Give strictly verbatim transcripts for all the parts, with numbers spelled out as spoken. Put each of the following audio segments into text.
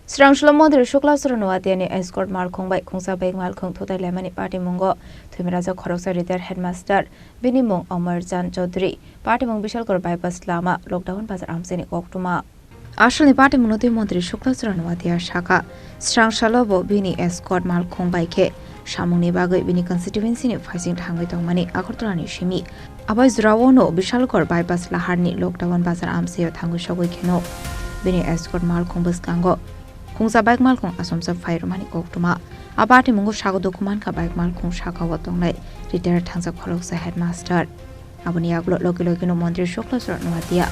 Srangsalo Montri Shukla Charan Noatia ni escort malkhung bai khungsa bike malkhung thutai laimani patimungo thwimwi rajak khoroksa retired headmaster, bini mung Omar Chan Chaudhary, patimung Bishalgarh bypass lama, Lockdown bazar amchaini koktwma. Asalni patimungno twi Montri Shukla Charan Noatia saka, srangsalo bo bini escort malkhung bai khe samungni bagwi bini constituency ni phaising thangwi tongmani Agartala ni simi. Abai jora o no Bishalgarh bypass laharni Lockdown bazar amchaio thangwi sogwi kheno bini escort malkhung bwskango khungsa bike malkhung achomsa phai rwmani koktwma. A patimungo sago dukhu mankha bike malkhung saka o tongnai retired thangsa khoroksa headmaster. Aboni yagulo logi logi no Montri Shukla Charan Noatia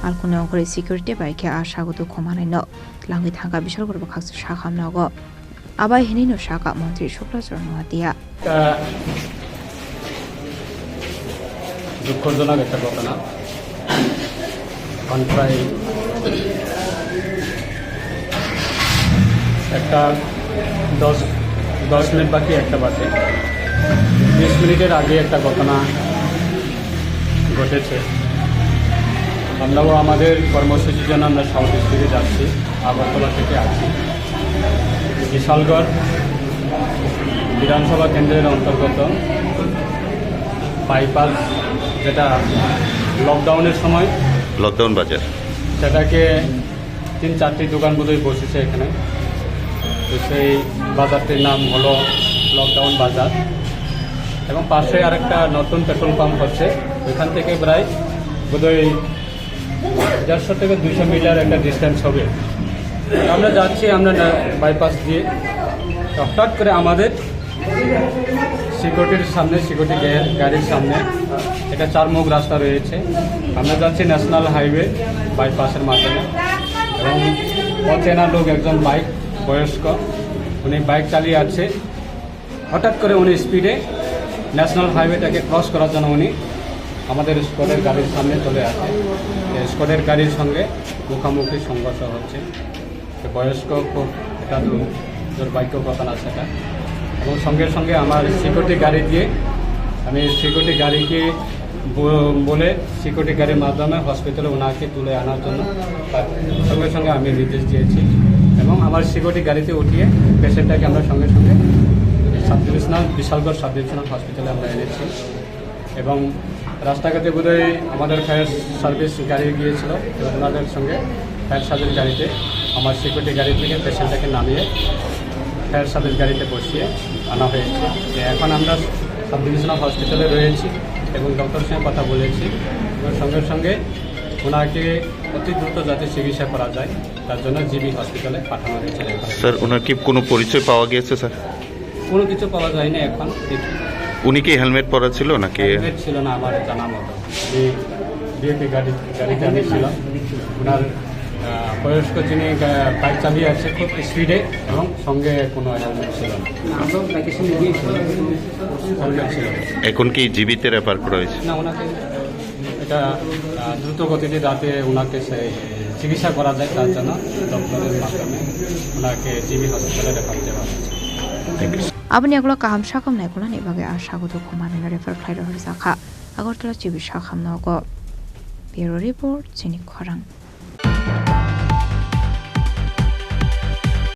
malkhung ni ongkhorwi security bai khe a sago dukhu manwi no twlangwi thangkha Bishalgarh bwkhaksa sakhamnogo. Abai hinwi no saka Montri Shukla Charan Noatia. Ekta dukhojonok ekta ghotona. এখন প্রায় একটা দশ, দশ মিনিট বাকি একটা বাজে। বিশ মিনিটের আগে একটা ঘটনা ঘটেছে। আমরাও আমাদের কর্মসূচির জন্য আমরা সাউথ স্পিডে যাচ্ছি, আগরতলা থেকে আসছি। বিশালগড় বিধানসভা কেন্দ্রের অন্তর্গত বাইপাস, যেটা লকডাউনের সময় লকডাউন বাজার। সেটাকে তিন চারটি দোকান বোধহয় বসেছে এখানে। তো সেই বাজারটির নাম হলো লকডাউন বাজার এবং পাশে আরেকটা নতুন পেট্রোল পাম্প হচ্ছে, ওইখান থেকে প্রায় বোধহয় দেড়শো থেকে দুইশো মিটার একটা ডিস্টেন্স হবে। আমরা যাচ্ছি, আমরা না-, বাইপাস দিয়ে, তো হঠাৎ করে আমাদের সিকিউরিটির সামনে, সিকিউরিটি গা-, গাড়ির সামনে একটা চার মুখ রাস্তা রয়েছে। আমরা যাচ্ছি ন্যাশনাল হাইওয়ে বাইপাসের মাধ্যমে এবং অচেনা লোক, একজন বাইক, বয়স্ক, উনি বাইক চালিয়ে আসছে। হঠাৎ করে উনি স্পিডে ন্যাশনাল হাইওয়েটাকে ক্রস করার জন্য উনি আমাদের স্কোয়াডের গাড়ির সামনে চলে আসে। তো স্কোয়াডের গাড়ির সঙ্গে মুখামুখি সংঘর্ষ হচ্ছে। তো বয়স্ক খুব একটা দু-, দুর্ভাগ্য ঘটনা সেটা। এবং সঙ্গে সঙ্গে আমার সিকিউরিটি গাড়ি দিয়ে, আমি সিকিউরিটি গাড়িকে ব-, বলে সিকিউরিটি গাড়ির মাধ্যমে হসপিটালে ওনাকে তুলে আনার জন্য তার সঙ্গে সঙ্গে আমি নির্দেশ দিয়েছি এবং আমার সিকিউরিটি গাড়িতে উঠিয়ে পেশেন্টটাকে আমরা সঙ্গে সঙ্গে sub divisional, Bishalgarh sub divisional হসপিটালে আমরা এনেছি। এবং রাস্তাঘাটে বোধহয় আমাদের ফায়ার সার্ভিস গাড়ি গিয়েছিল, এবং ওনাদের সঙ্গে ফায়ার সার্ভিস গাড়িতে আমার সিকিউরিটি গাড়ি থেকে পেশেন্টটাকে নামিয়ে ফায়ার সার্ভিস গাড়িতে বসিয়ে আনা হয়েছে। যে এখন আমরা সাব ডিভিশনাল হসপিটালে রয়েছি এবং ডক্টরের সঙ্গে কথা বলেছি এবং সঙ্গে সঙ্গে ওনাকে অতি দ্রুত যাতে চিকিৎসা করা যায়, তার জন্য জিবি হসপিটালে পাঠানো হয়েছে রেফার। স্যার, ওনার কি কোনো পরিচয় পাওয়া গিয়েছে, স্যার? কোনো কিছু পাওয়া যায়নি এখন। উনি কি হেলমেট পরা ছিল নাকি? হেলমেট ছিল না আমার জানা মতো। উনি বিএপি গাড়ি, গাড়িতে আমি ছিলাম। ওনার, আহ, বয়স্ক যিনি গা-, বাইক চালিয়ে আসছে খুব স্পিডে এবং সঙ্গে কোনো হেলমেট ছিল না। হেলমেট ছিল না। এখন কি জিবিতে রেফার করা হয়েছে? না, ওনাকে এটা, আহ, দ্রুত গতিতে যাতে ওনাকে সেই চিকিৎসা করা যায়, তার জন্য ডক্টরের মাধ্যমে ওনাকে জিবি হসপিটালে রেফার দেওয়া হয়েছে। Thank you. Aboni yagulo kaham sakham naikolani bagwi a sago dukhu manwino refer khlai rohorjakha Agartala G B sakham nogo. Bureau Report, Chini Khorang.